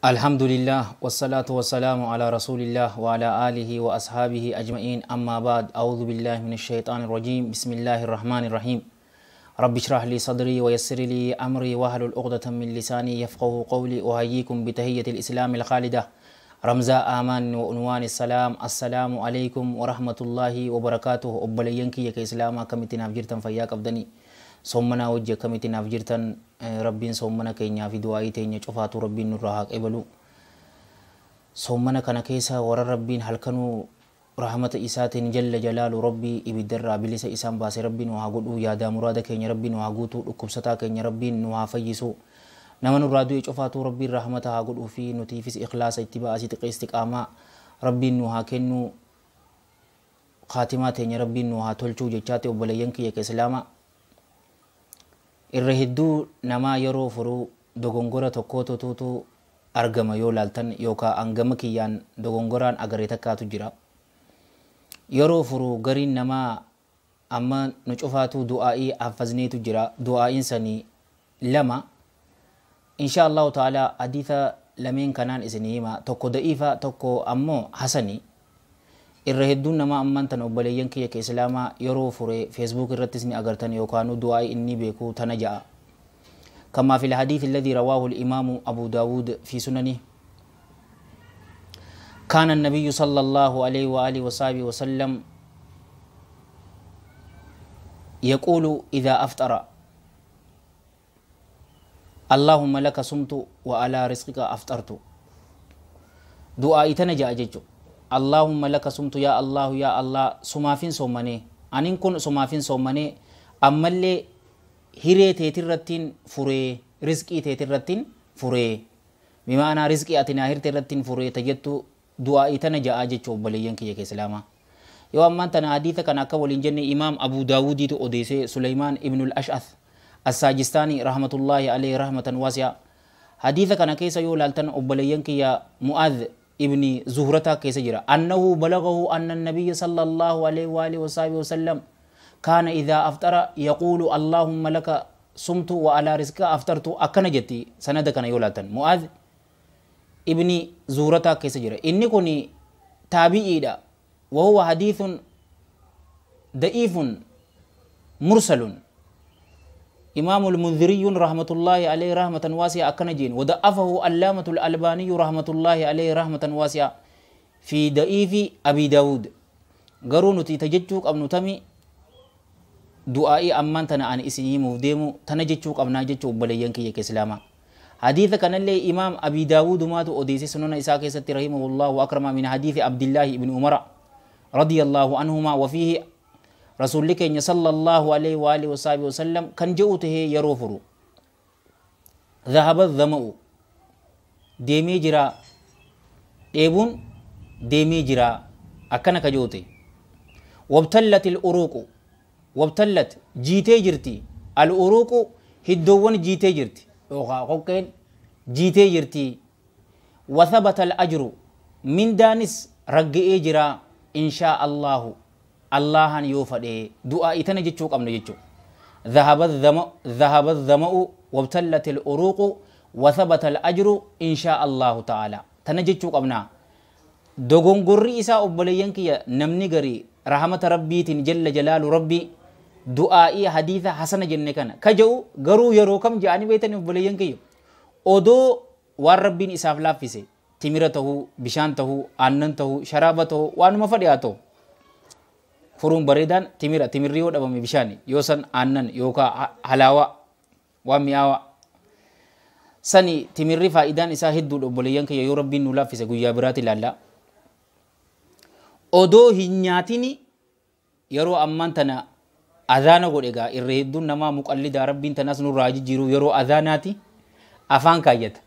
الحمد لله والصلاة والسلام على رسول الله وعلى آله وأصحابه أجمعين أما بعد أعوذ بالله من الشيطان الرجيم بسم الله الرحمن الرحيم رب اشرح لي صدري ويسر لي أمري واحلل عقدة من لساني يفقه قولي أحييكم بتحية الإسلام الخالدة رمز آمان وعنوان السلام السلام عليكم ورحمة الله وبركاته أبلينكي يا إسلاما كمتنا فجرتن فياك أبدني soommanaa wajji akkamitti naaf jirtan rabbiin soommana keenyaa fi du'aa'ii teenya cufaatu rabbiin nurraa haa qeebalu. Soommana kana keessa warra rabbiin halkanuu rahmata isaatiin jalla jalaalu rabbii ibiddarraa bilisa isaan baase rabbiin nu haa godhu yaadaa muraada keenya rabbiin nu haa guutu dhukkubsataa keenya rabbiin nu haa fayyisu nama nurraa du'e cufaatu rabbiin rahmata haa godhuu fi nutiifis ikhlaasa itti ba'asii xiqqee istiqaamaa rabbiin nu haa kennu khaatimaa teenya rabbiin nu haa tolchuu jechaate obboleeyyan kiyya ka islaamaa. Irra hedduu namaa yeroo furuu dogongora tokkootutu argama yoo laaltan yookaan hangama kiyyaan dogongoraan agaree takkaatu jira. Yeroo furuu gariin namaa amma nu cufaatu du'aa'ii haffazneetu jira. Du'aa'iin sanii lama. Insha Allahu ta'ala hadiisa lameen kanaan isinii hima. Tokko da'iifa tokko ammoo hasanii. Irra hedduun namaa ammaan tan obboleeyyan kiyya ka islaamaa yeroo fure Facebook irrattis ni agartan yookaan du'aa'ii inni beeku tana ja'a. كما في الحديث الذي رواه الإمام أبو داود في سننه كان النبي صلى الله عليه وآله وصحبه وسلم يقول إذا أفطر اللهم لك صمت وعلى رزقك أفطرت. دعاء تنجا أججو اللهم لك صمت يا الله يا الله سمافين صومني أنين كن سمافين صومني أما اللي hiree teetirrattiin furee rizqii teetirrattiin furee bimaanaa rizqii ati naa hirte irrattiin furee tajettu du'aa'ii tana ja'aa jechuu obboleeyyan kiyya ka islaamaa. Yoo ammaan tana hadiisa kana akka waliin jenne imaam Abu Daawudiitu odeesse Suleymaan ibnul Ash'ath Assaajistaanii rahmatullaahi alayhi rahmatan waasi'a. Hadiisa kana keessa yoo laaltan obboleeyyan kiyya Mu'aadh ibni Zuhrataa keessa jira. Annahu balagahu anna nabiyya sallallahu alayhi wa alihi wa sahbihi wa sallam كان إذا أفطر يقول اللهم لك صمت وعلى رزقك أفطرت أكن جتي سندك يولاتن معاذ ابن زورتا كيسجرة إني كوني تابعي دا وهو حديث ضعيف مرسل إمام المنذري رحمة الله عليه رحمة واسعة أكن جين وضعفه علامة الألباني رحمة الله عليه رحمة واسعة في ضعيف أبي داود قرون تججوك أبن تمي du'aa'ii ammaan tana ani isin himuuf deemu tana jechuu qabnaa jechuu obboleeyyan kiyya ka islaamaa. Hadiisa kanallee imaam Abi Daawud maatu odeesse sunana isaa keessatti rahimahullahu akrama min hadiisi Abdillaahi ibn Umara radiyallahu anhuma wa fiihi rasuulli keenya sallallahu alayhi wa alihi wa sahbihi wa sallam kan je'u tahee yeroo furu. Dhahaba dhama'u deemee jira dheebuun deemee jira akkana ka je'u ta'e. Wabtallat al-uruqu وابتلت جيتي جرتي الأوروق هدوون جيتي جرتي وقوقين جيتي جرتي وثبت الأجر من دانس رقئي جرا إن شاء الله الله يوفد دعاء تنجتشوك أم نجتشوك ذهب الظمأ وابتلت الأوروق وثبت الأجر إن شاء الله تعالى تنجتشوك أمنا دوغنغري إسا أبلينكي نمني رحمة ربي جل جلال ربي دعائي حديث حسن جنة كان كجو غرو يرو كم جاني بيتن بلين كيو أدو والربين إساف لافيسه تمرته بشانته أننته شرابته وانو مفدياته فرون بريدان تمرة تمريو دبا بشاني يوسن أنن يوكا حلاوة ومياوة سني تمري فائدان إسا هدو بلين كيو يو ربين نلافيسه قويا براتي لالا odoo hin nyaatini yeroo ammaan tana adhaana godhe gaa irra hedduun namaa muqallidaa rabbiin tanas nurraa jijjiiru yeroo adhaanaati afaan kaayyata.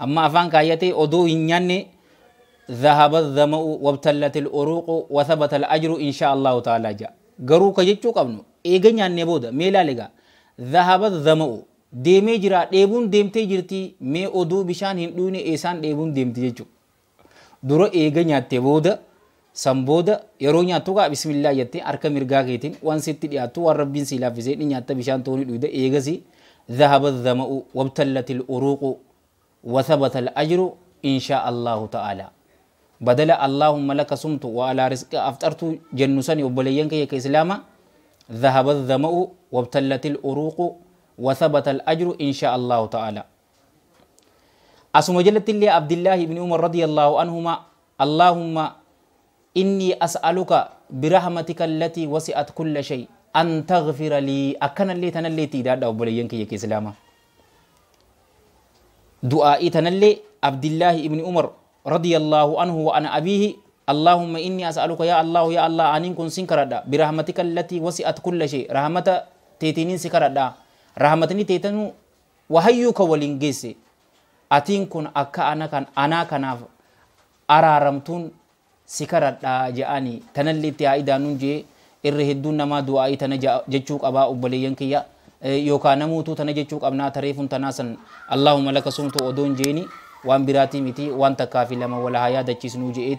Amma afaan kaayyatee odoo hin nyaanne dhahaba dhama'u wabtallat al-uruqu wa thabata al-ajru insha Allahu ta'ala ja. Garuu ka jechuu qabnu eega nyaannee booda mee ilaali gaa dhahaba dhama'u deemee jira dheebuun deemtee jirti mee oduu bishaan hin dhugne eessaan dheebuun deemti jechuudha. Dura eega nyaattee booda san booda yeroo nyaattu gaa bismillah jettee harka mirgaa keetiin waan sitti dhiyaattu waan rabbiin si laaffisee ni nyaatta bishaan tooni dhugda eegasi dhahaba dhama'u wabtallat al-uruqu وثبت الأجر إن شاء الله تعالى. بدل اللهم لك صمت وعلى رزق أفطرت جنسني وبلينك يا إسلاما ذهب الظمأ وابتلت الأروق وثبت الأجر إن شاء الله تعالى. أسمى جلت لي عبد الله بن عمر رضي الله عنهما اللهم إني أسألك برحمتك التي وسعت كل شيء أن تغفر لي. أكن اللي تنلي تيداد وبلينك يا إسلاما دعائي تنلي عبد الله بن عمر رضي الله عنه وعن أبيه اللهم إني أسألك يا الله يا الله أن كن سنكردا برحمتك التي وسعت كل شيء رحمة تيتين سكردا رحمتني تيتنو وهيوك ولينجيسي أتين كن أكا أنا كان أنا كناف أرارمتون سكردا جاني تنلي تيايدا نونجي إرهدون نما دعائي تنجا جتشوك أبا أبلينك يا يوكا نموتو تنجتشوك أبنا تريف تناسا اللهم لك صمت ودون جيني وان براتي متي وان تكافي لما ولا هيا دچيس نوجي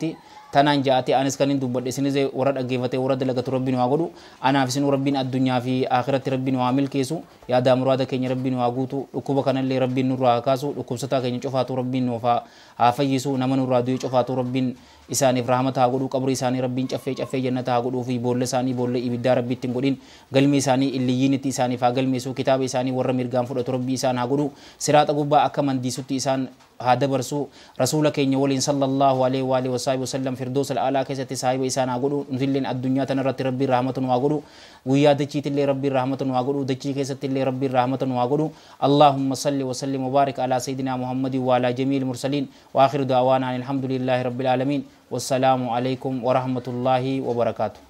تنان جاتي انس كنين دبد اسنز ورد اگيفته ورد لغت ربي نو غدو انا في سن ربي الدنيا في اخرت ربي نو عامل كيسو يا دا مراد كين ربي نو غوتو دكوب كان لي ربي نو راكاسو دكوب ستا كين چفاتو ربي نو فا افيسو نمن رادو چفاتو ربي إساني رحمة غدو قبر إساني ربي چفه چفه جنة غدو في بول ساني بول إبدا ربي تنغدين قلمي إساني الليين إساني فا قلمي سو كتاب إساني ور ميرغام فدت ربي إسان غدو صراط غبا أكمن دي سوتي إسان هذا برسو رسولك إن يولين صلى الله عليه وآله وصحبه وسلم فردوس الأعلى كيسة صاحب إسان أقولو نزلين الدنيا تنرت ربي رحمة وأقولو ويا دتشي تلي ربي رحمة وأقولو دتشي كيسة تلي ربي رحمة وأقولو. اللهم صل وسلم وبارك على سيدنا محمد وعلى جميع المرسلين وآخر دعوانا الحمد لله رب العالمين والسلام عليكم ورحمة الله وبركاته.